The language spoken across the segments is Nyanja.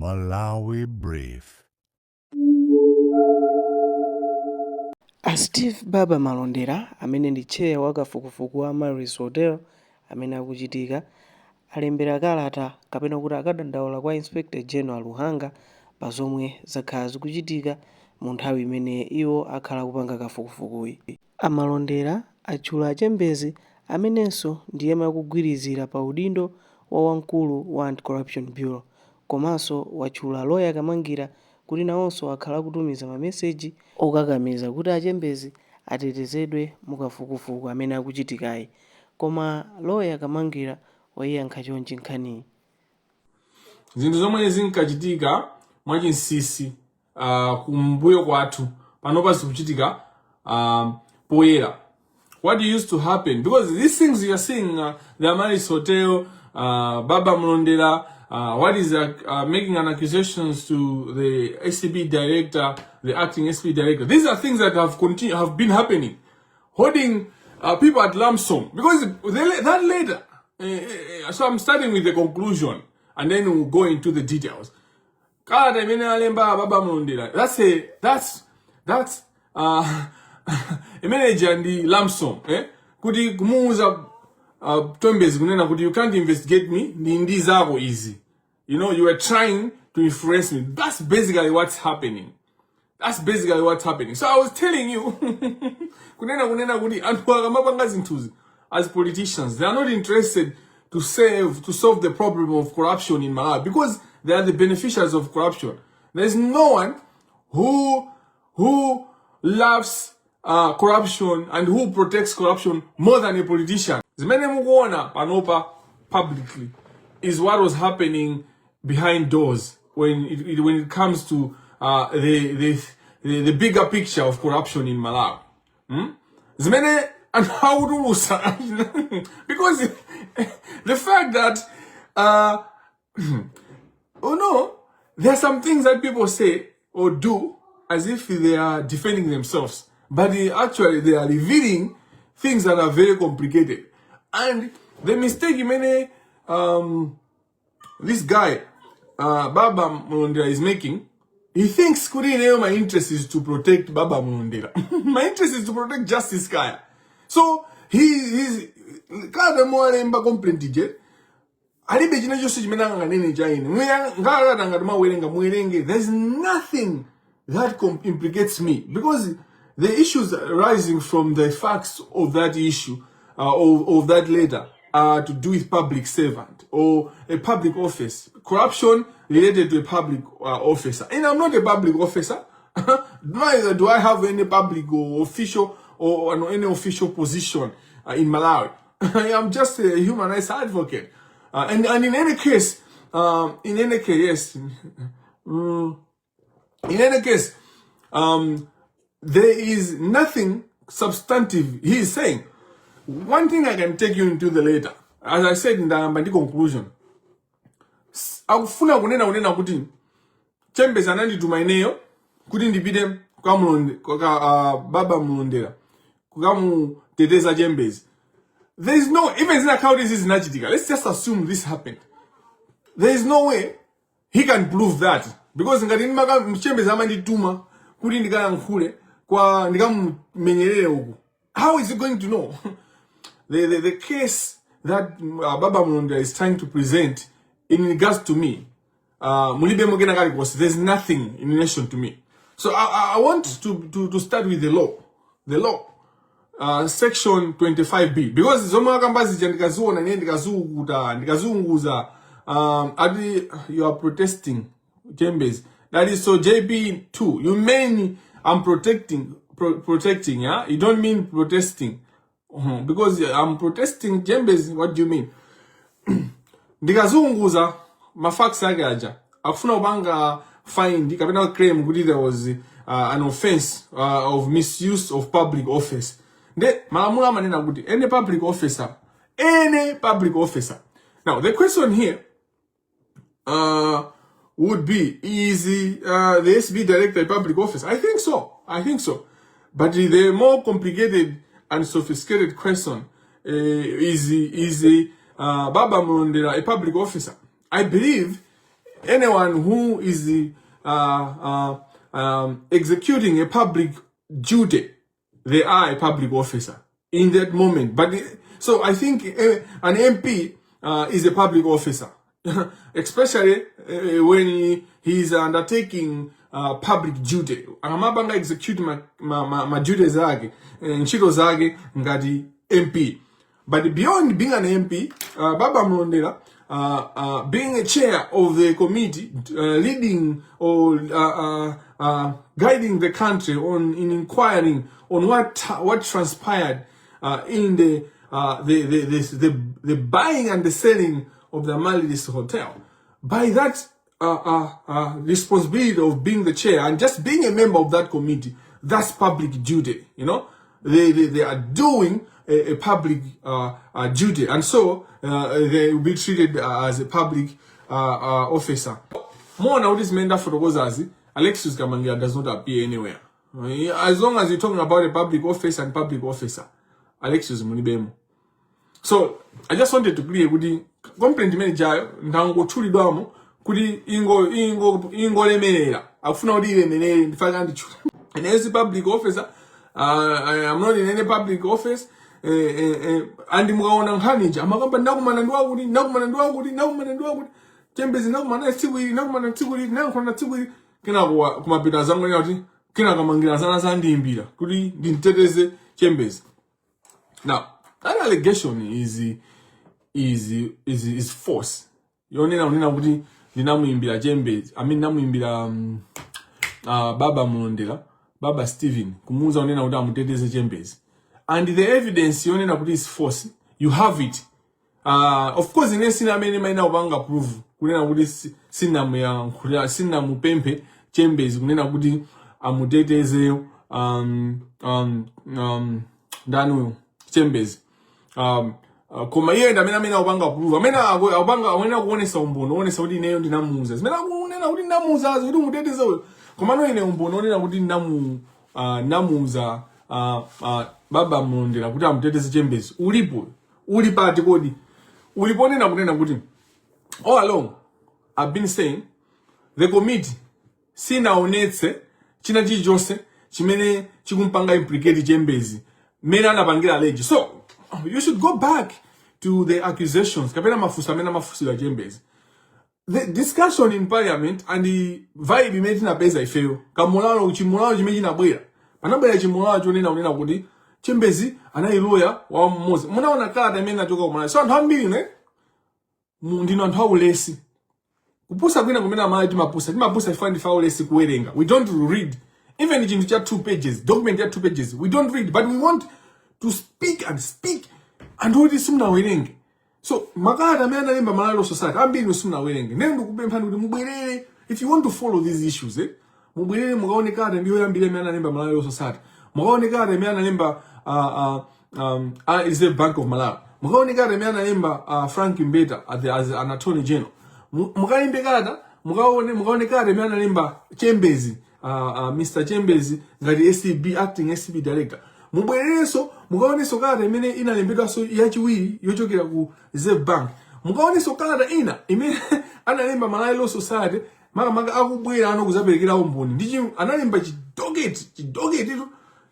Malawi Brief. A Steve Baba Malondera amene ndi chair wa kafukufuku wa Amaryllis Hotel amene akuchitika, alembera kalata kapena kuti akadandaula kwa Inspector General Luhanga pa zomwe zakhala zikuchitika mu nthawi imene iwo akhala akupanga kafukufukuyi. A Malondera atchula a Chembezi amenenso ndi yemwe akugwirizira pa udindo wa wamkulu wa Anti-Corruption Bureau komanso watchula Lawyer Kamangira kuti nawonso akhala akutumiza ma meseji okakamiza kuti a Chembezi atetezedwe mu kafukufuku amene akuchitikayi. Koma Lawyer Kamangira wayiyankha chonchi nkhaniyi. Zinthu zomwe zinkachitika mwachinsinsi kumbuyo kwathu panopa zikuchitika poyera. What used to happen, because these things you are seeing, the Amaryllis Hotel, Baba Malondera, what is making an accusations to the ACB director, the acting ACB director, these are things that have continued, have been happening, holding people at ransom, because that later, so I'm starting with the conclusion and then we'll go into the details. Kalata imene alemba Baba Malondera, that's a that's imene ija ndi ransom, eh? Kuti kumuuza Chembezi kunena kuti you can't investigate me, ndi zako izi, you are trying to influence me. That's basically what's happening. That's basically what's happening. So I was telling you kunena kuti anthu akamapanga zinthuzi as politicians, they are not interested to solve the problem of corruption in Malawi, because they are the beneficiaries of corruption. There's no one who loves corruption and who protects corruption more than a politician. Zimene mukuona panopa publicly is what was happening behind doors when it comes to the bigger picture of corruption in Malawi. Zimene anthu akutulusa, because the fact that oh no, there are some things that people say or do as if they are defending themselves, but actually they are revealing things that are very complicated. And the mistake many this guy, Baba Malondera, is making, he thinks kuti ineyo my interest is to protect Baba Malondera. My interest is to protect Justice Kaya. So he's kalata mwalemba complaint ije alibe china chonse chimene anganene cha ine. Ngalata ngati mwawerenga, muwerenge. There's nothing that implicates me, because the issues arising from the facts of that issue, of that letter, are to do with public servant or a public office, corruption related to a public officer, and I'm not a public officer. Neither do I have any public or official or any official position in Malawi. I am just a human rights advocate. And in any case, yes, in any case, there is nothing substantive he is saying. One thing I can take you into the later, as I said in the conclusion, akufuna kunena kuti Chembezi anandituma ineyo kuti ndipite kwa Baba Malondera kukamuteteza Chembezi. There is no, even zinakhala kuti izi zinachitika, let's just assume this happened, there is no way he can prove that, because ngati Chembezi amandituma kuti ndikayankhule kwa ndikamumenyerere uku, how is he going to know? The case that Baba Malondera is trying to present in regards to me, mulibe mukena kalikonse. There's nothing in relation to me. So I want to start with the law, the law, section 25B, because zomwe akamba zija ndikaziona ine, ndikaziukuta, ndikaziunguza, ati you are protesting Chambers. That is so JP2, you mean I'm protecting, yeah? You don't mean protesting. Because I'm protesting Chambers, what do you mean? Ndikazunguza ma facts ake aja, akufuna kupanga find kapena claim kuti there was an offense of misuse of public office. Nde malamulo amanena kuti any public officer, any public officer. Now the question here would be, is the ACB director a public officer? I think so. I think so. But the more complicated and sophisticated question is Baba Malondera a public officer? I believe Anyone who is executing a public duty, they are a public officer in that moment. But so I think an MP is a public officer, especially when he is undertaking public duty. Akamapanga execute ma duties ake, ntchito zake ngati MP. But beyond being an MP, Baba Mlondera, being a chair of the committee, leading or guiding the country on in inquiring on what transpired in the buying and the selling of the Amaryllis Hotel. By that responsibility of being the chair and just being a member of that committee, that's public duty. They are doing a public duty, and so they will be treated as a public officer. More now, this zimene ndafotokozazi, Alexius Kamangira does not appear anywhere. As long as you're talking about a public office and public officer, Alexius mulibemo. So I just wanted to clear kuti complaint imene ijayo ndangotchulidwamo kuti ingo ingo ingolemerera, akufuna kuti ilemerere, ndifaka nditchula. Ine si public officer, I am not in any public office. And mukaona nkhani ija amakamba ndakumana ndi wakuti, ndakumana ndi wakuti, ndakumana ndi wakuti, Chembezi ndakumana naye tsiku ili, ndakumana tsiku ili, ndayankhula tsiku ili, kenako kumapita azangonena kuti kenako Kamangira zana zandiyimbira kuti ndimteteze Chembezi. Now that allegation is false. Yonena unena kuti ndinamuyimbira Chembezi, I mean, ndinamuyimbira Baba Mulondera, Baba Steven, kumuuza unena kuti amuteteze Chembezi. And the evidence yonena kuti is false, you have it. Of course ine sina amene maina kupanga prove kunena kuti sinamuyankhulira, sinamupemphe Chembezi kunena kuti amuteteze ndani uyu, Chembezi. Koma iye ndi amene akupanga prove, amene akupanga, amene akuonesa umboni onesa kuti ineyo ndinamuuza zimene akunena kuti ndinamuuzazo kuti umuteteze uyo. Komano ine umboni onena kuti ndinamuuza Baba Mulondera kuti amuteteze Chembezi ulipo, uli pati kodi? Uliponena kunena kuti all along I've been saying the committee sinaonetse china chilichonse chimene chikumpanga implicate Chembezi mmene anapangira allege. So you should go back to the accusations kapena mafunso amene amafunsidwa Chembezi, the discussion in parliament and the vibe imene tinapeza ifeyo, kamulalo, chimulalo chimene chinabwera. Panabwera chimulalo chonena kunena kuti Chembezi anali lawyer wa mmodzi. Munaona kalata imene inachoka kumalawi. So anthu ambiri ne ndinu anthu aulesi. Kupusa kwina kumene amalawi timapusa, timapusa ife ndife aulesi kuwerenga. We don't read even chinthu cha two pages, document ya two pages we don't read, but we want to speak and speak. Anthu kuti simunawerenge. So makalata amene analemba Malawi Law Society, ambiri simunawerenge. Ndiye ndikupemphani kuti mubwerere, if you want to follow these issues, eh? Mubwerere mukaone kalata ndiyo yambiri amene analemba Malawi Law Society, mukaone kalata imene analemba Reserve Bank of Malawi, mukaone kalata imene analemba Frank Mbeta as an attorney general. Mukalembe kalata, mukaone kalata imene analemba Chembezi, Mr Chembezi ngati ACB, acting ACB director. Mubwererenso mukaonenso kalata imene inalembedwanso yachiwiri yochokera ku Reserve Bank. Mukaonenso kalata ina imene analemba Malawi Law Society, makamaka akubwera ano kuzaperekera umboni ndi analemba chidocket, chidocket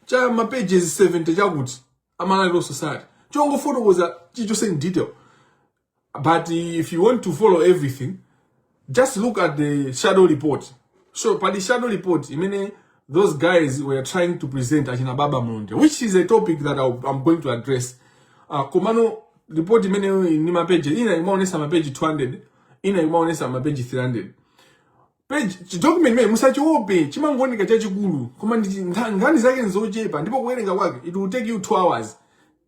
cha ma pages 70 chakuti a Malawi Law Society chongofotokoza chilichonse in detail. But if you want to follow everything, just look at the shadow report. So pa the shadow report imene those guys were trying to present, achina Baba Mulonde, which is a topic that I'm going to address, komano report imene ni mapeji, ina imaonesa mapeji 200, ina imaonesa mapeji 300 page. Chidocument imene musachiope, chimangooneka chachikulu koma ndi nkhani zake nzochepa, ndipo kuwerenga kwake it will take you 2 hours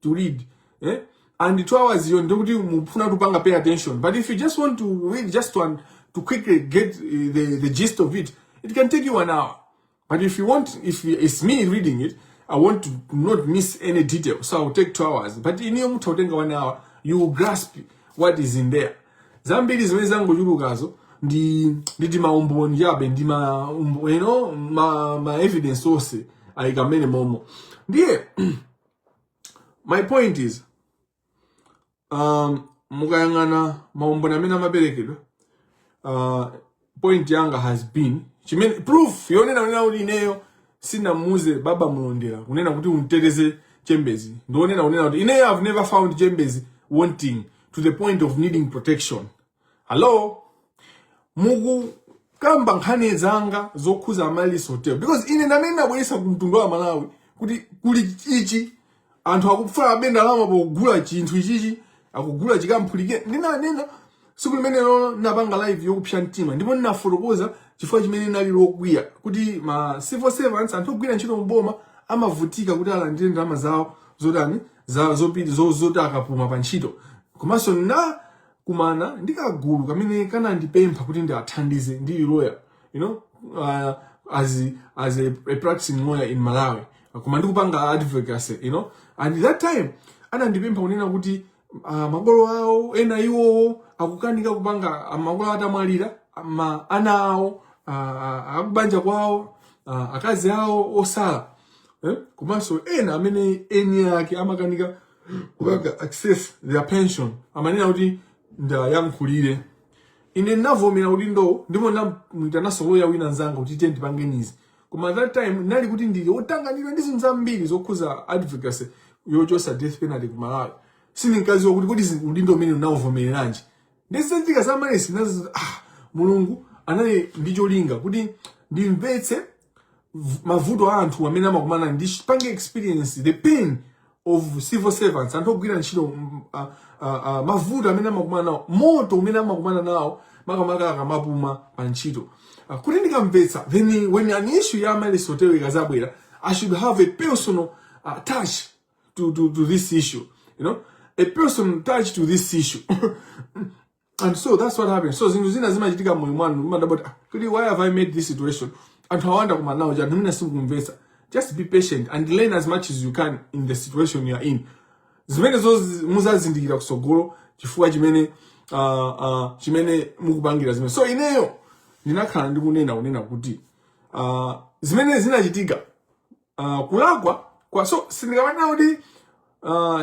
to read, eh? And 2 hours iyo ndikuti mufuna kupanga pay attention. But if you just want to read just to quickly get the gist of it, it can take you one hour. But if you want, if it's me reading it, I want to not miss any detail, so I'll take 2 hours. But iniyo mutha kutenga one hour, you will grasp what is in there. Zambiri zimene zangochulukazo ndi timaumboni chabe, ndi ma ma evidence onse ayika mmene momo. Ndiye my point is, mukayang'ana maumboni amene amaperekedwa, point yanga has been, chimene proof yonena kunena kuti ineyo sinamuuze Baba Mulondera kunena kuti umteteze Chembezi, ndionena kunena kuti ineyo have never found Chembezi wanting to the point of needing protection. Hello, mukukamba nkhani zanga zokhuza Amaryllis Hotel because ine ndamene ndabweresa ku mtundu wa Malawi kuti kuli ichi, anthu akufuna abe ndalama pogula chinthu ichichi, akugula chikamphulikire. Ndinanena siku limene lolo ndinapanga live yokupsya mtima ndipo ndinafotokoza chifukwa chimene nali lokwiya kuti ma civil servants, anthu ogwira ntchito mboma, amavutika kuti alandire ndalama zawo zotani zoti akapuma pa ntchito. Komanso na kumana ndi kagulu kamene kanandipempha kuti ndiathandize ndili lawyer, as a practicing lawyer in Malawi, koma ndikupanga advocacy. And that time anandipempha kunena kuti makolo awo ena, iwowo akukanika kupanga, makolo atamwalira, ma ana awo, akubanja kwawo, akazi awo osala, eh? Komanso ena amene eni ake amakanika kupanga access their pension, amanena kuti ndayankhulire. Ine ndinavomera kuti ndo ndipo ndamwitananso loya wina nzanga kuti tiye ndipangenizi. Koma that time ndinali kuti ndili otanganidwa ndi zinthu zambiri zokhuza advocacy yochosa death penalty ku Malawi. Sindinkaziwa kuti udindo umene unauvomereranji. Ndizichitika za Amaryllis nazo, ah, Mulungu anali ndi cholinga kuti ndimvetse mavuto a anthu amene amakumana ndi pange experience the pain of civil servants, anthu ogwira ntchito, mavuto amene amakumana nawo, moto umene amakumana nawo, makamaka akamapuma pa ntchito. Kuti ndikamvetsa, then when an issue ya Amaryllis Hotel ikazabwera, I should have a personal touch to this issue, a personal touch to this issue. And so that's what happened. So zinthu zina zimachitika moyo mwanu, mumadabwa kuti, "Ah, kuti why have I made this situation?" Anthu awanda kumana nawo anthu mina simukumvetsa. Just be patient and learn as much as you can in the situation you are in. Zimene zo muzazindikira kusogolo chifukwa chimene chimene mukupangira zimene. So ineyo ndinakhala ndikunena kunena kuti zimene zinachitika, kulakwa kwa, so sindikamanena kuti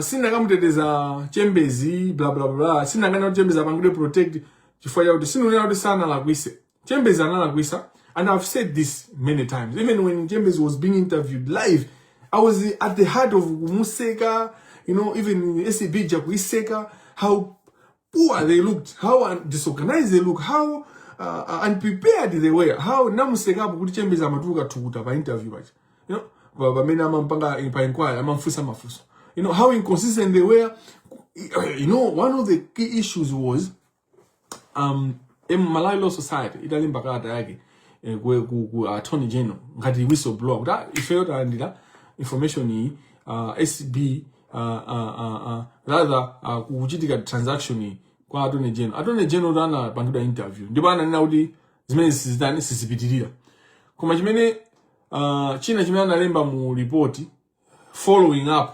sindinakamuteteza Chembezi, bla bla bla, sindinganena kuti Chembezi apangidwe protect chifukwa chakuti sindinena kuti sanalakwise. Chembezi analakwisa, and I've said this many times. Even when Chembezi was being interviewed live, I was at the heart of kumuseka, even ACB ja kuiseka, how poor they looked, how disorganized they look, how unprepared they were, how namusekapo kuti Chembezi amatuluka thukuta pa interview pacha, pamene amampanga pa inquiry, amamfunsa mafunso, how inconsistent they were. One of the key issues was Malawi Law Society italemba kalata yake ku Attorney General ngati whistleblower kuti, ah, ifeyo talandira information iyi, SB, rather, kuchitika transaction iyi kwa Attorney General. Attorney General anapangidwa interview ndipo ananena kuti zimene sizitani, sizipitirira. Koma chimene china chimene analemba mu report following up,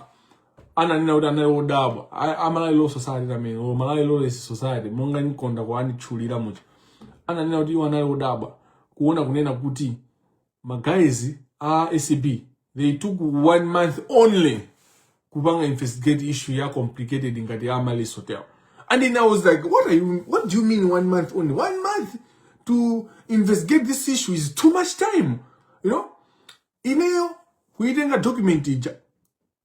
ananena kuti anali odabwa a Malawi Law Society amene, or Malawi Law Society monga nikonda kuanitchulira mucha, ananena kuti iwo anali odabwa kuona kunena kuti ma guys a ACB, they took one month only kupanga investigate issue ya complicated ngati ya Amaryllis Hotel. And then I was like, What do you mean, one month only? One month to investigate this issue is too much time." Ineyo kuitenga document ija,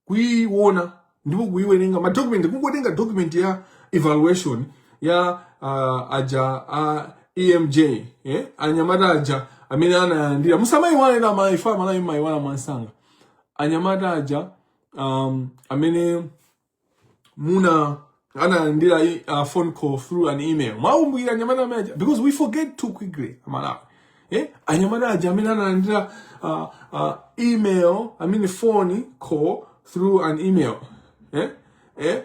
kuiona ndipo kuiwerenga ma document, kungotenga document ya evaluation ya aja a EMJ, eh? Anyamata aja amene analandira, musamayiwale na maifa Malawi mayiwala mwansanga, anyamata aja amene muna analandira phone call through an email. Mwakumbukira anyamata amene aja? Because we forget too quickly, Amalawi, eh? Anyamata aja amene analandira email, I mean phone call through an email, eh? Eh?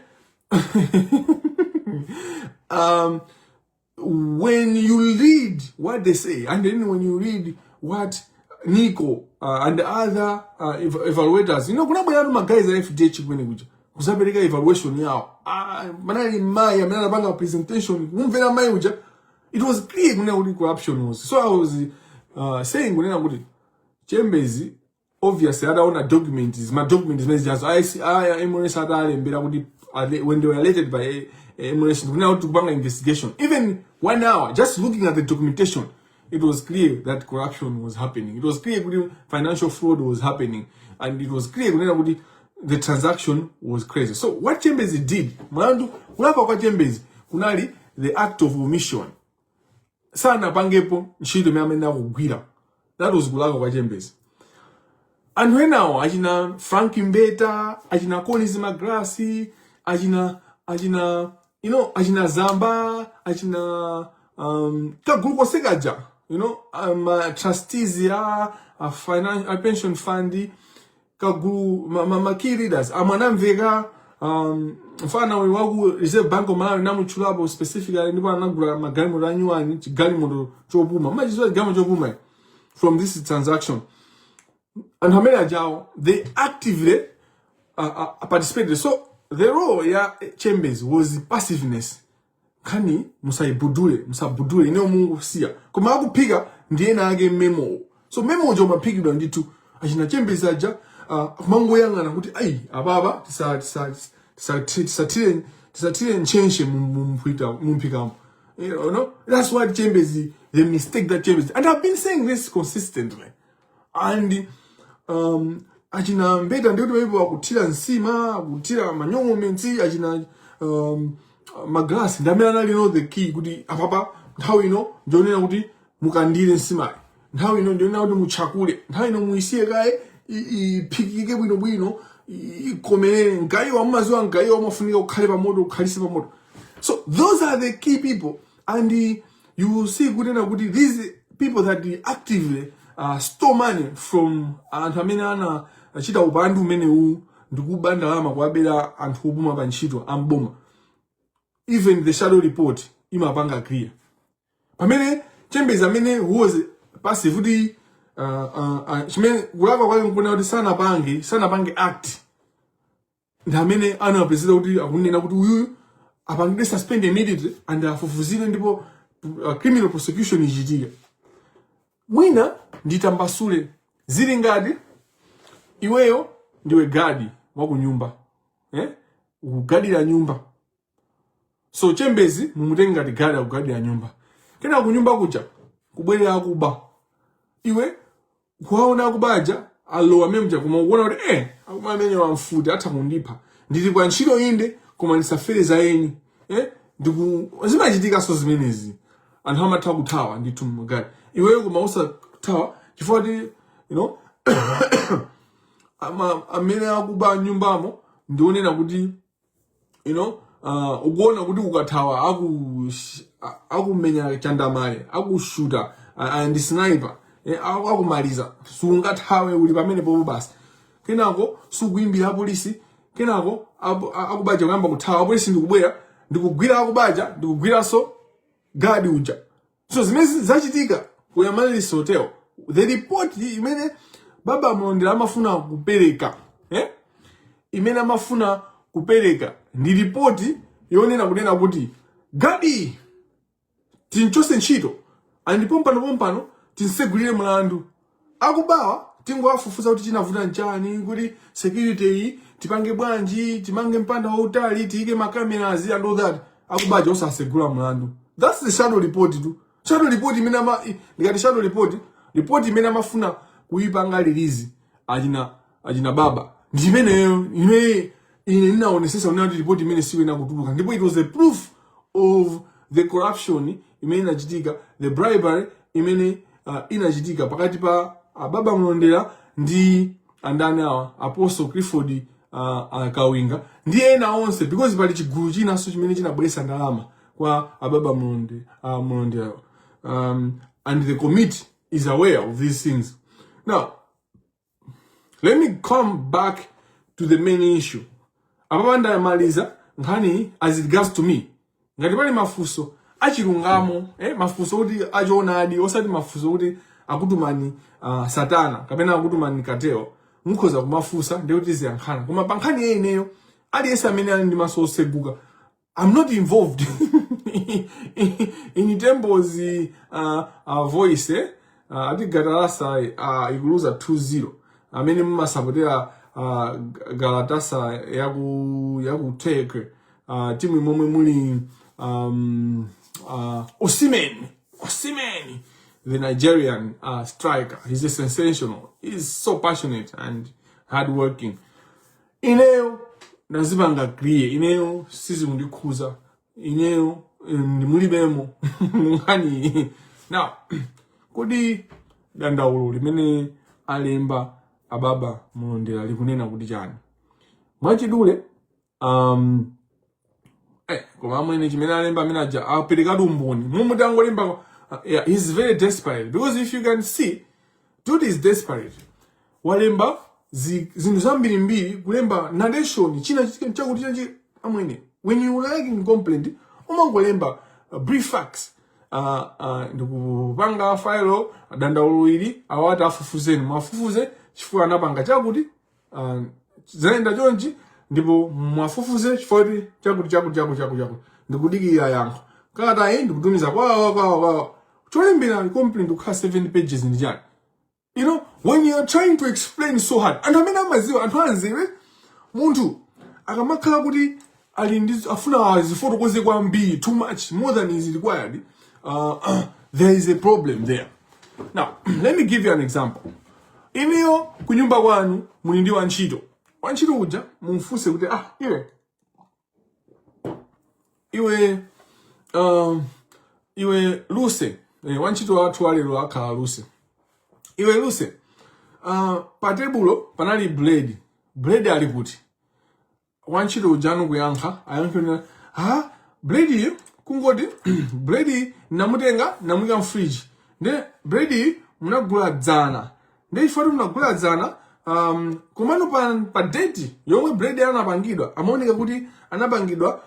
When you read what they say, and then when you read what Nico and the other evaluators, kunabwera ma guys a FDH kumene kuja kuzapereka evaluation yawo. Ah, manali mai amene anapanga presentation, kumvera mai uja, it was clear kunena kuti corruption was. So I was saying kunena kuti Chembezi obviously adaona documents, ma documents zimene zijazo, aya MLS atalembera kuti when they were alerted by MLS kunena kuti kupanga investigation, even one hour just looking at the documentation. It was clear that corruption was happening. It was clear kuti financial fraud was happening, and it was clear kunena kuti the transaction was crazy. So what Chambers did, mlandu kulakwa kwa Chambers kunali the act of omission. Sanapangepo ntchito imene amene akugwira. That was kulakwa kwa Chambers. Anthu enawo, achina Frank Mbeta, achina Collins Magrasi, achina achina Zamba, achina kagulu konse kaja, trustees ya a, a pension fund, kagulu ma key leaders amwanamveka, mfana uyu waku Reserve Bank of Malawi namutchulapo specifically, ndipo anagula magalimoto anyuwani, chigalimoto chopuma, machiziwa chigalimoto chopuma from this transaction. Anthu amene ajawo, they actively participated. So the role ya Chambers was passiveness. Nkhani musayibudule, musabudule, ineyo mungusiya, koma akuphika ndi ena ake memo. So memo uja umaphikidwa ndithu achina Chambers aja, kumangoyang'ana kuti ayi, apapa tisathire ntchentche mumphikamo. That's what Chambers, the mistake that Chambers, and I've been saying this consistently. And achina Mbeta ndikuti paipo akuthira nsima, akuthira manyong'omentsi. Achina Magrasi ndi amene anali know the key kuti apapa nthawi ino ndionena kuti mukandire nsimayi, nthawi ino ndionena kuti mutchakule, nthawi ino muyisiye kaye iphikike bwinobwino, ikomerere mgayiwa. Mumaziwa mgayiwa umafunika ukhale pamoto, ukhalise pamoto. So those are the key people, and you will see kunena kuti these people that actively store money from anthu amene anachita upandu umenewu ndikuba ndalama, kuwabera anthu opuma pa ntchito amboma. Even the shadow report imapanga clear pamene Chambers amene who was passive kuti chimene kulakwa kwake nkuona kuti sanapange act, ndi amene anapezeka kuti akunena kuti uyuyu apangidwe suspend immediately and afufuzire ndipo criminal prosecution ichitike. Mwina nditambasule, zili ngati iweyo ndiwe gadi wa kunyumba, eh? Ukugadira nyumba. So Chambers mumutenge ngati gadi akugadira nyumba. Kena kunyumba kuja kubwerera akuba, iwe kuwaona akubaja alowa memja, koma ukuona kuti akuba amene wamfuti atha kundipha, ndili kwa ntchito inde, koma ndisafere za eni, eh? Ndiku zimachitikanso zimenezi, anthu amatha kuthawa ndithu mgadi, iweyo koma usathawa chifukwa ti amene akuba nyumbamo ndionena kuti ukuona kuti ukathawa akumenya chandamale, akushuta ndi sniper, akumaliza, sungathawe, uli pamene popo basi. Kenako sukuimbira apolisi. Kenako akubaja kuyamba kuthawa, apolisi ndikubwera ndikugwira akubaja, ndikugwiranso gadi uja. So zimene zachitika ku Amaryllis Hotel, the report imene Baba Mlondera amafuna kupereka, eh? Imene amafuna kupereka ndi ripoti yonena kunena kuti gadi tinchose ntchito and pompano pompano tinsegulire mlandu, akubawa tingowafufuza kuti chinavuta nchani, kuti security iyi tipange bwanji, timange mpanda wautali, tiyike ma cameras and all that, akubaja osasegula mlandu. That's the shadow report tu. Shadow report imene ama, ndikati shadow report, report imene amafuna kuyipanga release achina Baba ndi imeneyo imene ine ndinaonesesa kunena kuti report imene siyo inakutuluka, ndipo it was a proof of the corruption imene inachitika, the bribery imene inachitika pakati pa Baba Mlondera ndi andani awa, Apostle Clifford Kawinga ndi ena onse, because pali chigulu chinanso chimene chinabweretsa ndalama kwa ababa Mlondera, and the committee is aware of these things. Now let me come back to the main issue. Apapa ndamaliza nkhani as it regards to me. Ngati pali mafunso achilungamo, mafunso kuti achoonadi, osati mafunso kuti akutumani satana kapena akutumani kateo, mukhoza kumafunsa ndi kuti tiziyankhana. Koma pa nkhani yeyineyo, aliyense amene ali ndi maso oseguka, I'm not involved in Tembo's voice, eh? Ati Galatasaray ikuluza 2-0. Amene mumasapotera Galatasaray yaku Turkey, timu imomwe muli Osimhen, Osimhen the Nigerian striker. He's a sensational. He's so passionate and hardworking. Ineyo ndazipanga clear, ineyo sizikundikhuza, ineyo ndimulibemo nkhani. Now, kodi dandaulo limene alemba ababa Mulondera likunena kuti chani? Mwachidule, koma amwene, chimene alemba amene aja aperekatu umboni momwe tangolemba. Yeah, he's very desperate, because if you can see, dude is desperate. Walemba zinthu zambirimbiri, kulemba narration, china chakuti chachi. Amwene, when you writing complaint, umangolemba brief facts. Ndikupanga file dandaulo ili, awati afufuzeni, mwafufuze chifukwa anapanga chakuti, zayenda chonchi, ndipo mwafufuze chifukwa kuti chakuti, chakuti, chakuti, chakuti, chakuti. Ndikudikira yankho, kalata iyi ndikutumiza kwawa, kwawa, kwawa. Cholembera complaint kukhala 7 pages ndi chani? When you're trying to explain so hard, anthu amene amaziwa, anthu anzewe, munthu akamakhala kuti ali ndi afuna azifotokoze kwambiri, too much, more than is required, there is a problem there. Now, let me give you an example. Inuyo kunyumba kwanu muli ndi wantchito. Wantchito uja mumfunse kuti, "Ah, iwe, iwe, iwe Luse," wantchito wathu walero akhala Luse. "Iwe Luse, pa tebulo panali bread. Bread ali kuti?" Wantchito uja kuyankha, ayankhe, "Ha, bread iyo, kungoti bread iyi namutenga, namuyika mfriji. Nde bread iyi munagula dzana, nde ifoti munagula dzana, komano pa date yomwe bread anapangidwa, amaoneka kuti anapangidwa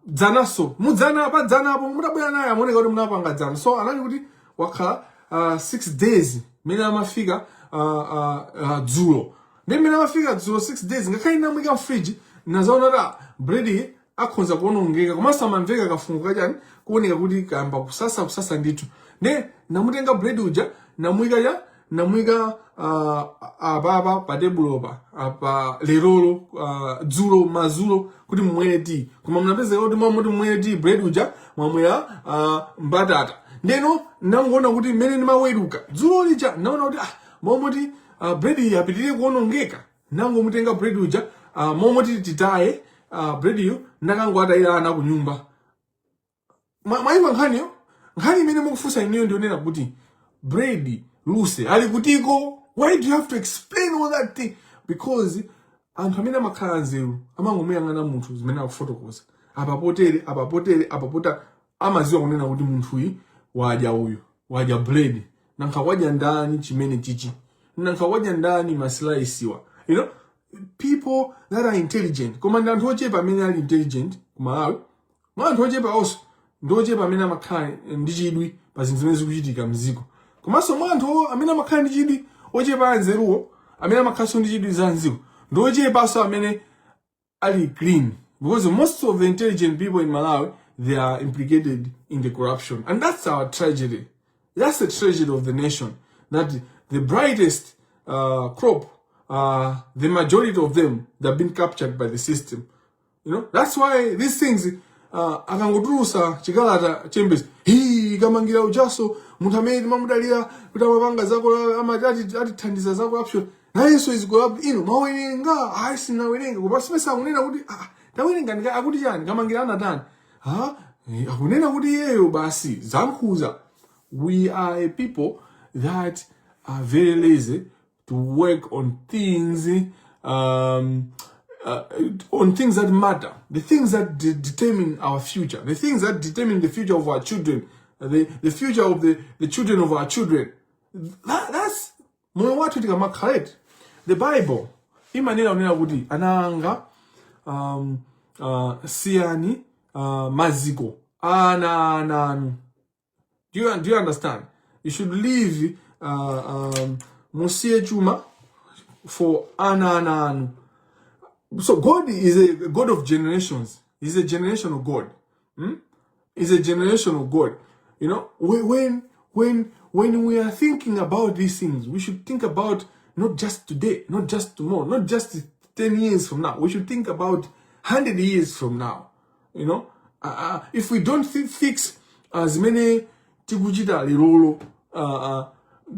dzanaso, mudzana pa dzanapo mutabwera naye, amaoneka kuti munapanga dzana. So anali kuti wakhala 6 days mmene amafika dzulo. Ndi mmene amafika dzulo, 6 days, ngakhale namuyika mfriji, nazaona kuti, ah, bread iyi akhonza kuonongeka, komanso amamveka kafungo kachani, kuoneka kuti kamba kusasa, kusasa ndithu. Ne namutenga bread uja, namuyika cha namuyika apapa pa tebulopa apa lerolo, dzulo mazulo, kuti mumwere tea. Koma munapezeka kuti mwamuti mumwere tea, bread uja mwamwera mbatata. Ndeno nangoona kuti mmene ndimaweruka dzulo lija, naona kuti, ah, momoti bread iyi apitirire kuonongeka, nangomutenga bread uja, momoti titaye bread iyo, nakangoatayira ana ku nyumba." Mwayimva nkhaniyo? Nkhani imene mukufunsa inuyo ndionena kuti bread Luse ali kutiko. Why do you have to explain all that thing? Because anthu amene amakhala anzeru amangomuyang'ana munthu zimene akufotokoza, apa potere, apa potere, apa pota, amaziwa kunena kuti munthuyi wadya, uyu wadya bread. Nankha wadya ndani chimene chichi? Nankha wadya ndani maslice-wa? People that are intelligent, koma ndi anthu ochepa amene ali intelligent ku Malawi. Mwa anthu ochepa also, ndi ochepa amene amakhala ndi chidwi pa zinthu zimene zikuchitika mziko. Komanso mwa anthu amene amakhala ndi chidwi, ochepa anzeruwo amene amakhalanso ndi chidwi za mziko, ndi ochepanso amene ali clean, because most of the intelligent people in Malawi, they are implicated in the corruption. And that's our tragedy. That's the tragedy of the nation, that the brightest crop, the majority of them, they've been captured by the system. That's why these things, akangotulusa chikalata Chambers, hi, Kamangira ujaso, munthu amene timamudalira kuti amapanga zako, atithandiza za corruption, nayenso is corrupt. Ino mawerenga? Ayi, sinawerenga. Koma simesa akunena kuti, ah, tawerenga ndika akuti chani? Kamangira anatani? Ha, akunena kuti iyeyo basi zankhuza. We are a people that are very lazy to work on things that matter, the things that determine our future, the things that determine the future of our children, the future of the children of our children. That's moyo wathu tikamakhala. The Bible imanena kunena kuti, "Ana anga, siyani maziko ana anu." Do you understand? You should leave, musiye chuma for ana anu. So God is a God of generations. He's a generational God. He's a generational God. When we are thinking about these things, we should think about not just today, not just tomorrow, not just 10 years from now. We should think about 100 years from now. If we don't fix zimene tikuchita lerolo,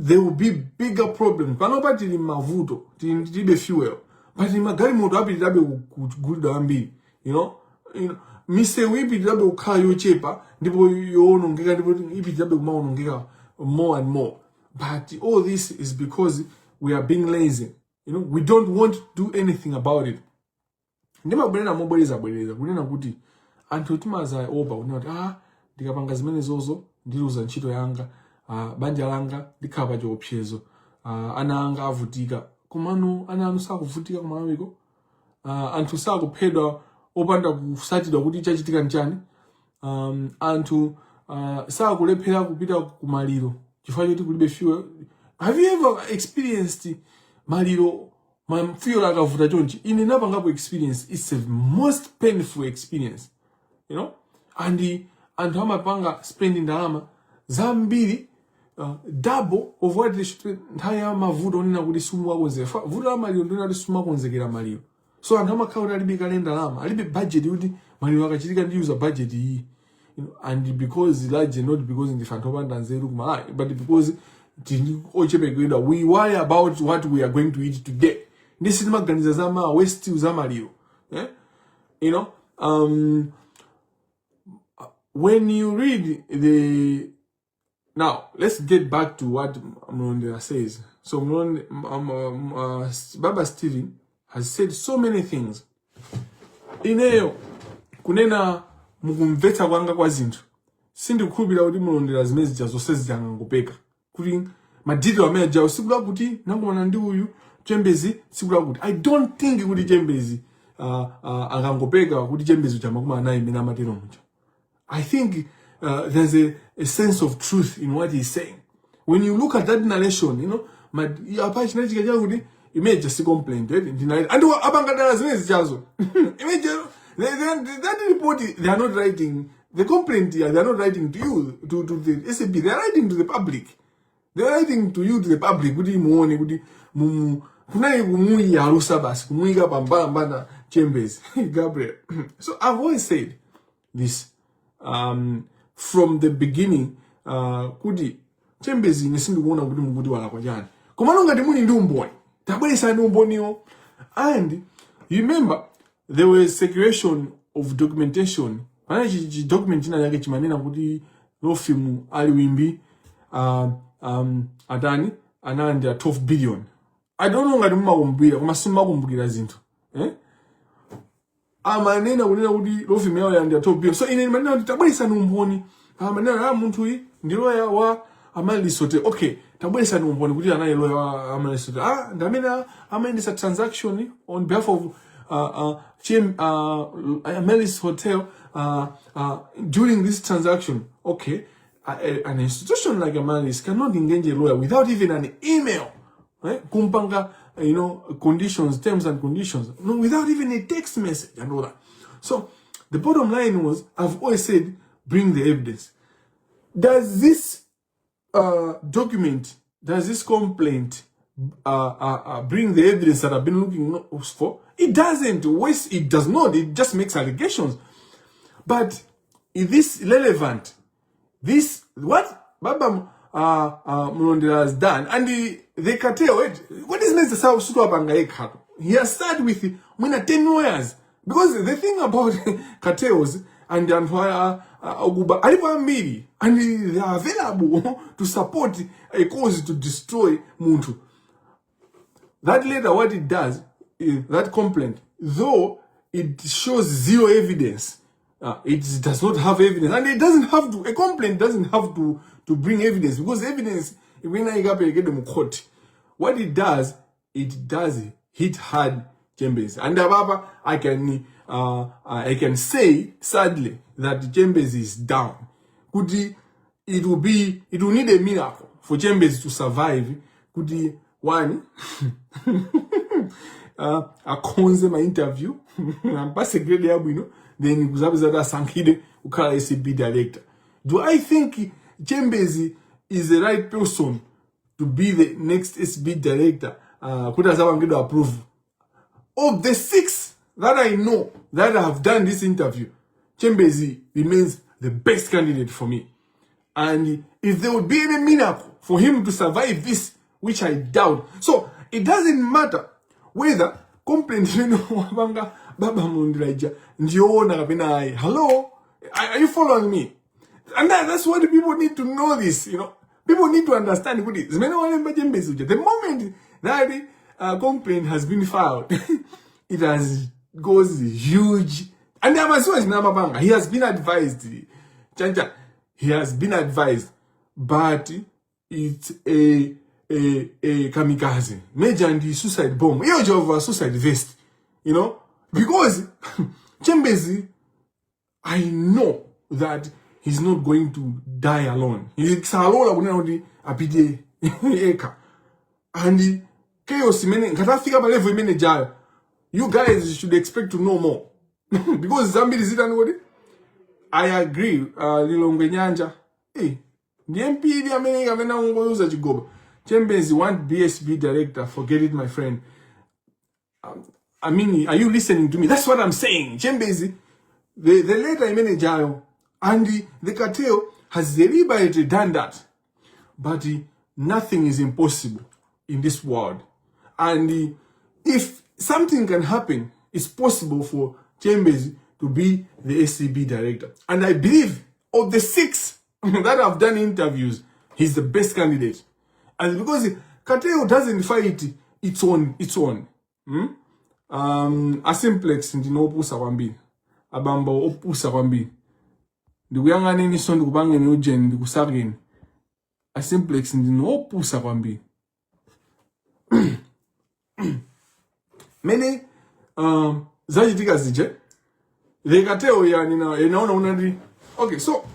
there will be bigger problems. Panopa tili mavuto, tilibe fuel, but magalimoto apitirirabe kugulidwa ambiri. Misewu ipitirirabe kukhala yochepa ndipo yowonongeka, ndipo ipitirirabe kumaonongeka more and more. But all this is because we are being lazy. We don't want to do anything about it. Ndimabwerera mobwereza bwereza kunena kuti anthu timazaopa kunena kuti, "Ah, ndikapanga zimenezozo ndiluza ntchito yanga, ah, banja langa likhala pa chiopsezo, ah, ana anga avutika." Komano ana anu sakuvutika kumalawiko? Anthu sakuphedwa opanda kusatidwa kuti chachitika nchani? Anthu sakulephera kupita kumaliro chifukwa choti kulibe fuel? Have you ever experienced maliro ma fuel akavuta chonchi? Ine napangapo experience. It's a most painful experience. And anthu amapanga spend ndalama zambiri, double of what they should, nthawi ya mavuto onena kuti simuwakonzekera. Vuto la maliro ndionena kuti simumakonzekera maliro, so anthu amakhala kuti alibe kale ndalama, alibe budget kuti maliro akachitika ndiyuza budget iyi. And because large, not because ndife anthu opanda nzeru kumalawi, but because tili ochepekedwa, we worry about what we are going to eat today, ndi sitimaganiza za mawa, we still za maliro, eh? When you read the Now let's get back to what Mlondera says. So Mlonde, Baba Steven has said so many things. Ineyo kunena mukumvetsa kwanga kwa zinthu, sindikukhulupirira kuti Mlondera zimene zija zonse zijangangopeka kuti ma detail amene ajawo, tsiku lakuti nakumana ndi uyu Chembezi, tsiku lakuti. I don't think kuti Chembezi akangopeka kuti Chembezi uja amakumana naye imene amatero muja. I think there's a sense of truth in what he's saying. When you look at that narration, apa chinachitika chakuti image si complaint, eh? Ndinali and apangadala zimene zichazo image that report, they are not writing the complaint here, they are not writing to you, to the ACB, they are writing to the public. They are writing to you, to the public, kuti muone kuti kunali kumuyalusa basi, kumuyika pambalambanda Chambers Gabriel. So I've always said this from the beginning, kuti Chambers, ine sindikuona kuti mukuti walakwa chani, komano ngati muli ndi umboni, tabweresani umboniwo. And you remember there was circulation of documentation, panali chi document china chake chimanena kuti law firm ali wimbi atani analandira 12 billion. I don't know ngati mumakumbukira, koma simumakumbukira zinthu, eh? Amanena kunena kuti law firm yawo yalandira 12 billion. So ine ndimanena kuti tabweresani umboni. Amanena, "Ah, munthu uyi ndi lawyer wa Amaryllis Hotel." Okay, tabweresani umboni kuti anali lawyer wa Amaryllis Hotel. Ah, ndi amene amayendesa transaction on behalf of Amaryllis Hotel during this transaction. Okay, an institution like Amaryllis cannot engage a lawyer without even an email, right? Kumpanga, conditions, terms and conditions, no, without even a text message and all that. So the bottom line was, I've always said, bring the evidence. Does this document, does this complaint bring the evidence that I've been looking for? It doesn't. Waste, it does not. It just makes allegations. But is this relevant? This, what Baba Mlondera has done, and the cartel, wait, what is necessary? He has started with mwina 10 lawyers. Because the thing about cartels and anthu akuba alipo ambiri and they are available to support a cause to destroy munthu. That letter, what it does is that complaint, though it shows zero evidence, it does not have evidence, and it doesn't have to. A complaint doesn't have to bring evidence, because evidence when I get them court, what it does hit hard Chambers. And Ababa, I can say sadly that Chambers is down. Kuti it will need a miracle for Chambers to survive. Kuti one akonze ma interview, ampase grade yabwino, then kuzapeza kuti asankhidwe kukhala ACB director. Do I think Chambers is the right person to be the next ACB director, kuti azapangidwe approve? Of the six that I know that have done this interview, Chambers remains the best candidate for me. And if there would be any miracle for him to survive this, which I doubt. So it doesn't matter whether complaint imene wapanga Baba Malondera ija ndiyoona kapena ayi. Hello, are you following me? And that's what people need to know this. People need to understand kuti zimene walemba Chembezi uja, the moment that complaint has been filed, it has goes huge. And amaziwa zimene amapanga. He has been advised. Chancha, he has been advised. But it's a kamikaze. Major and the suicide bomb. Iyo jova suicide vest. Because Chembezi, I know that he's not going to die alone. Salola kunena kuti apite eka. And chaos imene ngati afika pa level imene jayo, you guys should expect to know more. Because zambiri zitani kuti I agree, Lilongwe Nyanja. Ndiye mpiri amene kapena ungoyuza chigoba. Chembezi want BSB director, forget it, my friend. I mean, are you listening to me? That's what I'm saying. Chembezi, the letter imene jayo, and the cartel has deliberately done that. But nothing is impossible in this world. And if something can happen, it's possible for Chambers to be the ACB director. And I believe of the six that have done interviews, he's the best candidate. And because cartel doesn't fight its own, its own. A Simplex ndino opusa kwambiri, abambo opusa kwambiri. Ndikuyang'aneniso, ndikupangeni ujeni, ndikusakeni. A Simplex ndino opusa kwambiri. Mene zachitika zije, the cartel yanina inaona unati okay, so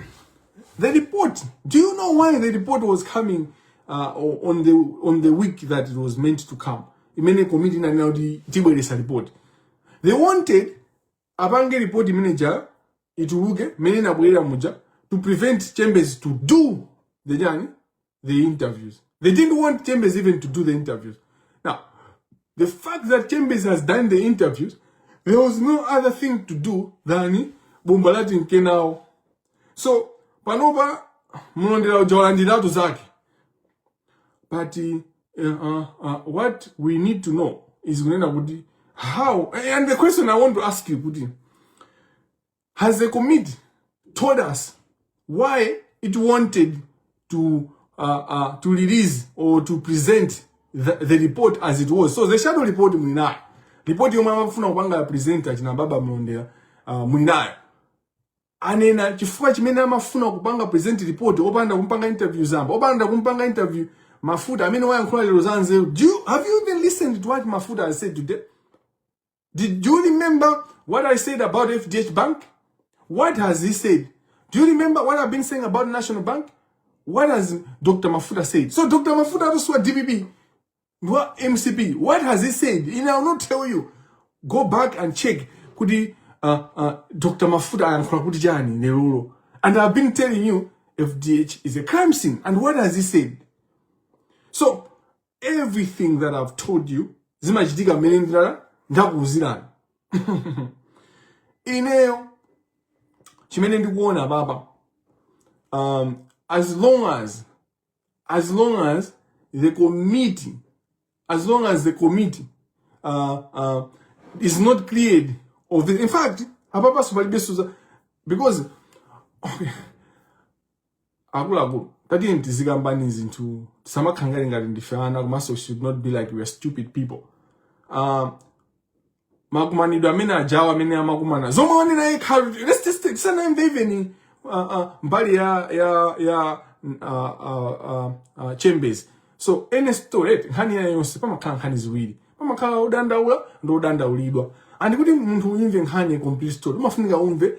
the report, do you know why the report was coming on the week that it was meant to come, imene committee inanena kuti tibweresa report? They wanted apange report imene ituluke mene inabwerera muja to prevent Chambers to do the chani, the interviews. They didn't want Chambers even to do the interviews. Now, the fact that Chambers has done the interviews, there was no other thing to do than bomba lati nkenawo. So panopa Mulondera uja walandiratu zake. But what we need to know is kunena kuti how, and the question I want to ask you kuti, has the committee told us why it wanted to release or to present the report as it was? So the shadow report mulinayo, report yomwe amafuna kupanga present achina Baba Mlondera, mulinayo. Anena chifukwa chimene amafuna kupanga present report opanda kumpanga interview Zamba, opanda kumpanga interview Mafuta amene wayankhula lero za nzeru? Do you have you even listened to what Mafuta has said today? Did you remember what I said about FDH Bank? What has he said? Do you remember what I've been saying about National Bank? What has Dr. Mafuta said? So Dr. Mafuta atuswa DPP, what MCP, what has he said? And I will not tell you. Go back and check kuti Dr. Mafuta ayankhula kuti chani lerolo. And I've been telling you FDH is a crime scene. And what has he said? So everything that I've told you zimachitika mmene ndilala ndakuwuzirani ineyo. Chimene ndikuona baba, as long as the committee is not cleared of this. In fact, apapaso palibenso because okay, akuluakulu, tatiyeni tizikambani zinthu, tisamakhangale ngati ndife ana, komanso we should not be like we are stupid people. Makumanidwe amene ajawa amene amakumana, zomwe wanena yekha, let's just tisanamve even mbali ya Chambers. So any story, nkhani ya yonse pamakhala nkhani ziwiri, pamakhala odandaula ndi odandaulidwa. And kuti munthu umve nkhani, complete story, umafunika umve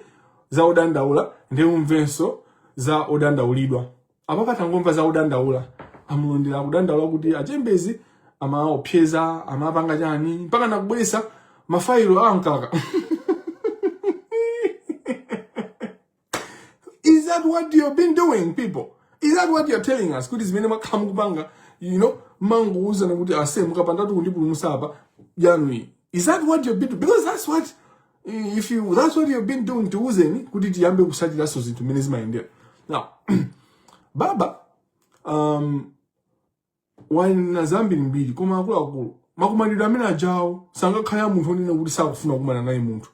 za odandaula ndi umvenso za odandaulidwa. Apa patangomva za odandaula, amulondera kudandaula kuti achembezi amaopseza, amapanga chani, mpaka nakubweresa mafailo a mkaka. Is that what you've been doing, people? Is that what you're telling us, kuti zimene mwakhala mukupanga, mangouzana kuti ase mukapandatu kundipulumutsa apa yanu iyi? Is that what you've been doing? Because that's what if you that's what you've been doing, tiuzeni kuti tiyambe kusatiranso zinthu mmene zimayendera. Now Baba wana zambirimbiri, koma akuluakulu, makumanidwe amene ajawo sangakhale a munthu onena kuti sakufuna kukumana naye munthu.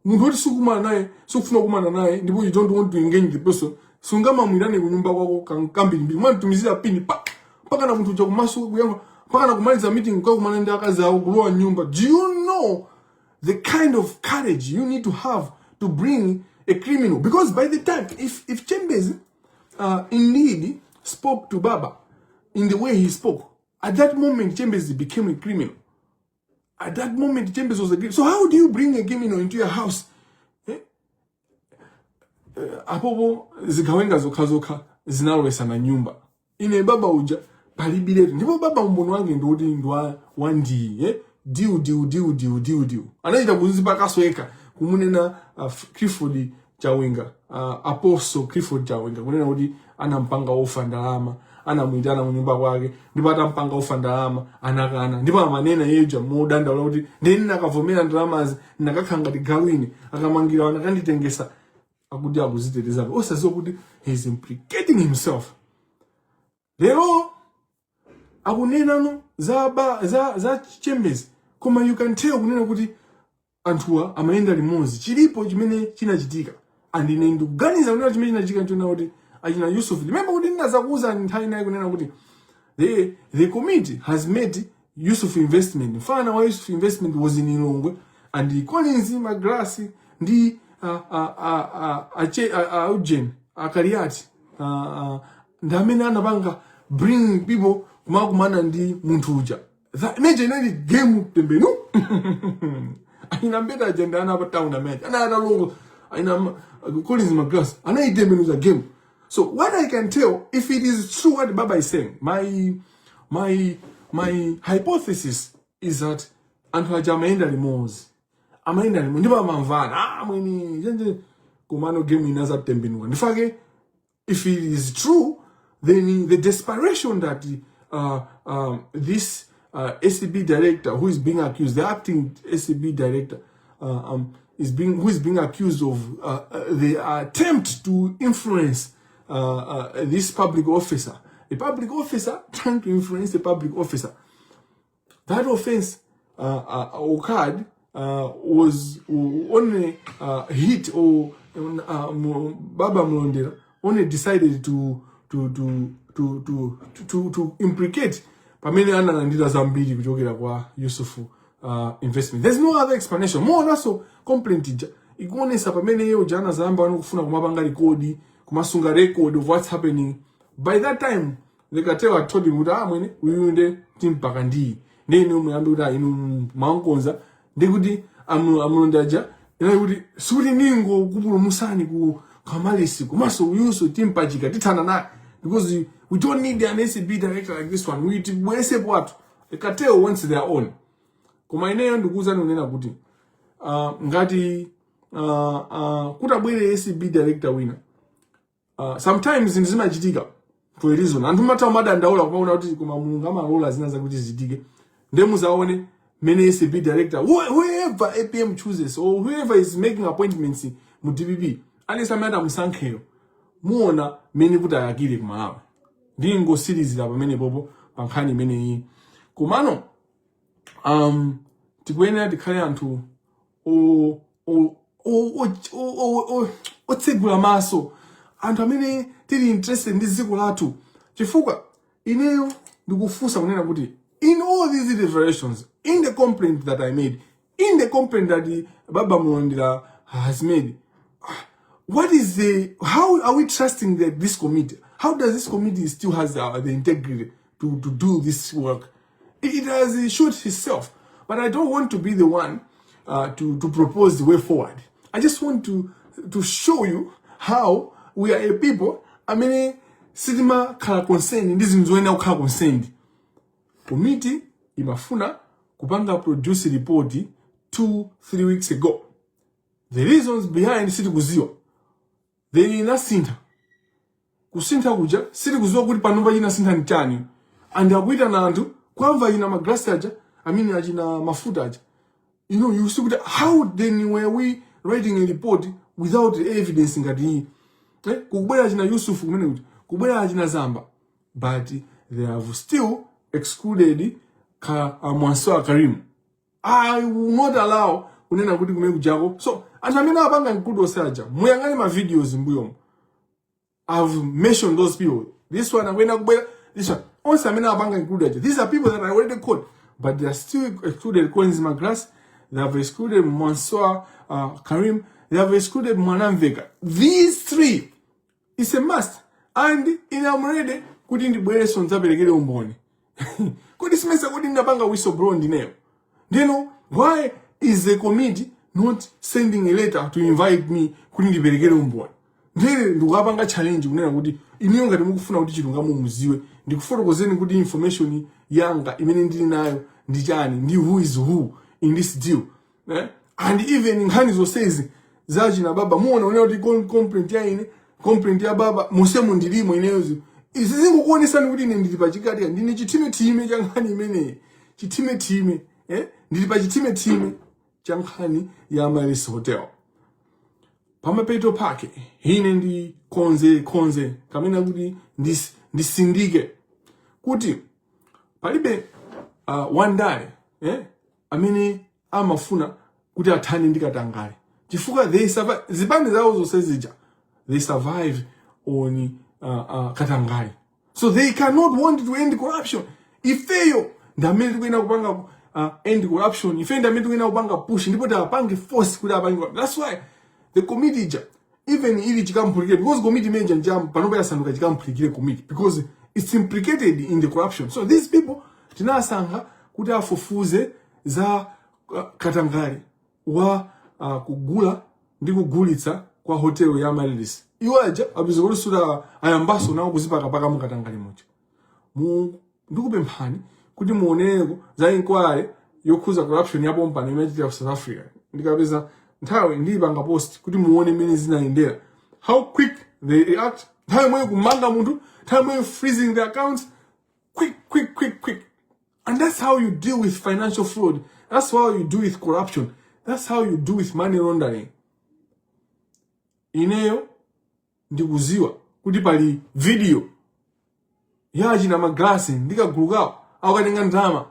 Munthu oti sukumana naye, sukufuna kukumana naye, ndipo you don't want to engage the person, sungamamwirane kunyumba kwako kambirimbiri, mwamtumizira pini pa mpaka na munthu uja kumasuka kuyankha, mpaka na kumaliza meeting, kukakumana ndi akazi awo, kulowa nyumba. Do you know the kind of courage you need to have to bring a criminal? Because by the time if Chambers indeed spoke to Baba in the way he spoke, at that moment Chambers became a criminal. At that moment Chambers was a criminal. So how do you bring a criminal into your house? Eh? Apopo zigawenga zokhazokha zinalowesana nyumba. Ine baba uja palibiletu. Ndipo baba umboni wange ndiwoti ndi wandiyi, eh? Diu diu diu diu diu diu anachita kuzipakaso yekha kumunena Clifford Chawinga, Apostle Clifford Chawinga, kunena kuti anampanga offer ndalama, anamuyitana munyumba kwake, ndipo atampanga offer ndalama anakana. Ndipo amanena yeja modandaula kuti ndeni nakavomera ndalamazi, nakakhala ngati galu ine, akamangira anakanditengesa. Akuti akuzitetezapo, osadziwa kuti he is implicating himself. Lero akunenano za Chambers, koma you can tell kunena kuti anthuwa amayenda limodzi. Chilipo chimene chinachitika, and ine ndikuganiza kunena chimene chinachitika nchonena kuti achina Yusuf, remember kuti ndinazakuwuzani nthawi inayi kunena kuti the committee has met Yusuf Investment. Mfana wa Yusuf Investment was in Lilongwe, and Collins Magrasi ndi Eugen Akaliati ndi amene anapanga bring people kumakumana ndi munthu uja. That image inali game tembenu aina mbeta agenda ana pa town amene ana atalongo aina Collins Magrasi anayitembenuza game. So what I can tell, if it is true what Baba is saying, my hypothesis is that anthu aja amayenda limodzi, amayenda limodzi ndipo amamvana, ah, mwini chenje, komano game inazatembenuka. Ndifake if it is true, then the desperation that this ACB director who is being accused, the acting ACB director, is being who is being accused of the attempt to influence this public officer, a public officer trying to influence a public officer. That offense occurred was only hit or Baba Mlondera only decided to implicate pamene analandira zambiri kuchokera kwa Yusufu Investment. There's no other explanation. Muonaso complaint ija ikuonesa pamene iye uja anazayamba kufuna kumapanga record, kumasunga record of what's happening. By that time the cartel had told him kuti, ah, mwene uyu nde timpaka ndiyi, ndi inu muyambe kuti, ah, inu mwankonza ndi kuti amulonda aja inali kuti sikuti ningo kupulumusani ku kamalisi, komanso uyuso timpachika, tithana naye, because we don't need an ACB director like this one. We tibweresepo athu. The cartel wants their own. Koma ineyo ndikuwuzani kunena kuti ngati kutabwere ACB director wina, sometimes zinthu zimachitika for a reason. Anthu matha madandaula kumaona kuti, koma Mulungu amalola zina zakuti zichitike. Ndiye muzaone mene ACB director, whoever APM chooses or whoever is making appointments mu DPP, aliyense amene atamusankheyo, muona mene kuti ayakire ku Malawi. Ndingosirizira pamene popo pa nkhani imeneyi. Komano tikuyenera tikhale anthu otsegula maso, anthu amene tili interested ndi dziko lathu, chifukwa ineyo ndikufunsa kunena kuti in all these revelations, in the complaint that I made, in the complaint that the Baba Mulondera has made, what is the how are we trusting that this committee, how does this committee still has the integrity to do this work? It has shot itself. But I don't want to be the one to propose the way forward. I just want to show you how we are a people amene sitimakhala concerned ndi zinthu zoyenera kukhala concerned. Committee imafuna kupanga produce report 2-3 weeks ago. The reasons behind sitikuziwa. Then inasintha, kusintha kuja sitikuziwa kuti panopa chinasintha ni chani. And akuitana anthu kwamva achina magrasi aja, I mean achina mafuta aja. You see kuti how then were we writing a report without evidence ngati iyi, eh? Kukubwera achina Yusufu kumene kuti Kubwera achina Zamba, but they have still excluded ka Mwansoya Karim. I will not allow kunena kuti kumene kujako. So anthu amene apanga include onse aja, muyang'ane ma videos mbuyomo. I've mentioned those people. This one akuyenera kubwera, this one. Onse amene apanga include aja. These are people that I already called, but they are still excluded. Collins Magras, they have excluded Mansour Karim, they have excluded Mwanamveka. These three, it's a must. And ine I'm ready kuti ndibwereso ndidzaperekere umboni. Kodi simesa kuti ndinapanga whistleblower ndineyo? Ndeno why is the committee not sending a letter to invite me kuti ndiperekere umboni? Ndere ndikukapanga challenge kunena kuti inuyo ngati mukufuna kuti chilungamo muziwe, ndikufotokozeni kuti information yanga imene ndili nayo ndi chani, ndi who is who in this deal, eh? And even nkhani zonsezi zachina Baba, muona unena kuti complaint ya ine, complaint ya Baba, musemu ndilimo ineyozi. Izi zikukuonesani kuti ine ndili pachikati, ndine chithimethime cha nkhani imeneyi, chithimethime, eh? Ndili pa chithimethime cha nkhani ya Amaryllis Hotel. Pamapeto pake ine ndi konze konze kamene kuti ndisindike kuti palibe wandale, eh, amene amafuna kuti athane ndi katangale, chifukwa they survive, zipani zawo zonse zija, they survive on katangale, so they cannot want to end corruption. Ifeyo ndi amene tikuyenera kupanga end corruption. Ifeyo ndi amene tikuyenera kupanga push ndipo tiapange force kuti apange. That's why the committee ija, even ili chikamphulike, because committee imeneja njam panopa yasanduka chikamphulike committee because it's implicated in the corruption. So these people tinasankha kuti afufuze za katangale wa kugula ndi kugulitsa kwa hotel ya Amaryllis. Iwo aja apeza kuti suta ayambaso nawo kuzipakapaka mu katangale muja. Mu ndikupemphani kuti muonereko za inquiry yokhuza corruption ya pompano imachitika ku South Africa. Ndikapeza nthawi ndiyipanga post kuti muone mmene zinayendera, how quick they react. Nthawi imwe kumanga munthu, nthawi imwe freezing the accounts, quick, quick, quick, quick. And that's how you deal with financial fraud. That's how you do with corruption. That's how you do with money laundering. Ineyo ndikuziwa kuti pali video yachina Maglasi ndi kagulu kawo akukatenga ndalama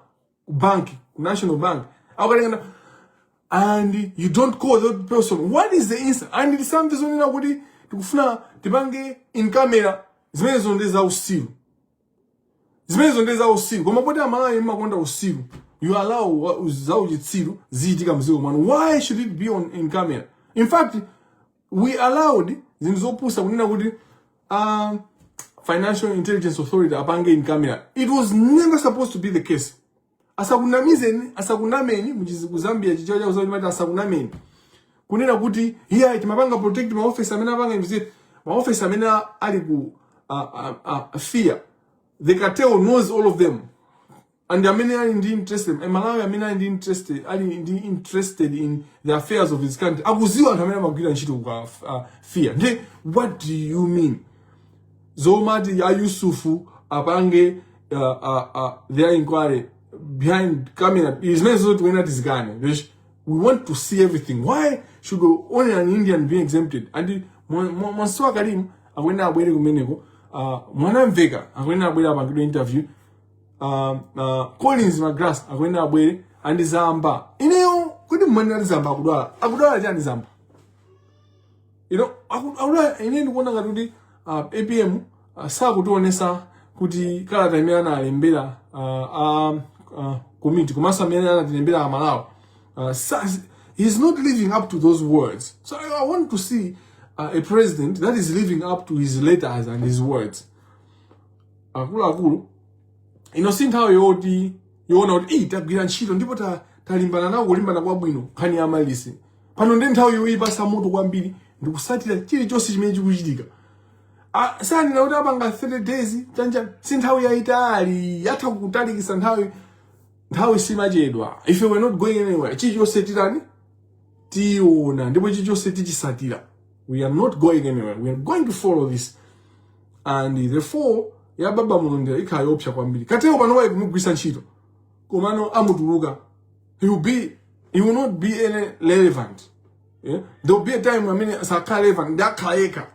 ku banki, ku National Bank akukatenga and you don't call that person. What is the instant? And tisamve zonena kuti tikufuna tipange in camera. Zimenezo ndi za usiru, zimenezo ndi za usiru. Koma poti Amalawi mmakonda usiru, you allow za uchitsiru zichitika mdziko mwanu. Why should it be on in camera? In fact, we allowed zinthu zopusa kunena kuti Financial Intelligence Authority apange in camera. It was never supposed to be the case. Asakunamizeni, asakunameni muchizi ku Zambia chichawo cha Zambia mati asakunameni kunena kuti here timapanga protect ma office amene apanga investigate, ma office amene ali ku FIA. The cartel knows all of them, and amene ali ndi interested, Malawi amene ali ndi interested, ali ndi interested in the affairs of his country, akuziwa anthu amene amagwira ntchito ku FIA. Ndi what do you mean zomati a Yusufu apange their inquiry behind camera? Zimene zoti tikuyenera tizikane. We want to see everything. Why should only an Indian be exempted? And Mwansowa Karim akuyenera abwere kumeneko, Mwanamveka akuyenera abwere apangidwe interview, Collins Magras akuyenera abwere, and Zamba. Ineyo kuti mmanena kuti Zamba akudwala, akudwala chani Zamba? Akudwala. Ine ndikuona ngati kuti APM sakutionesa kuti kalata imene analembera committee komanso amene anatilembera Amalawi, he's not living up to those words. So I want to see a president that is living up to his letters and his words. Akuluakulu, ino si nthawi yoti yoona kuti iyi tagwira ntchito ndipo talimbana nawo kulimbana kwabwino nkhani ya Amaryllis. Pano ndi nthawi yoyipasa moto kwambiri ndikusatira chilichonse chimene chikuchitika. Ah, sanena kuti apanga 30 days chanja, si nthawi yayitali, yatha kutalikisa nthawi. Nthawi simachedwa. If we're not going anywhere, chilichonse titani, tiona, ndipo chilichonse tichisatira. We are not going anywhere. We are going to follow this. And therefore ya Baba Mulondera ikhala yopsa kwambiri. Katero pano wayi kumugwisa ntchito, komano amutuluka. He will not be any relevant, yeah? There will be a time amene sakhala relevant ndi akhala yekha.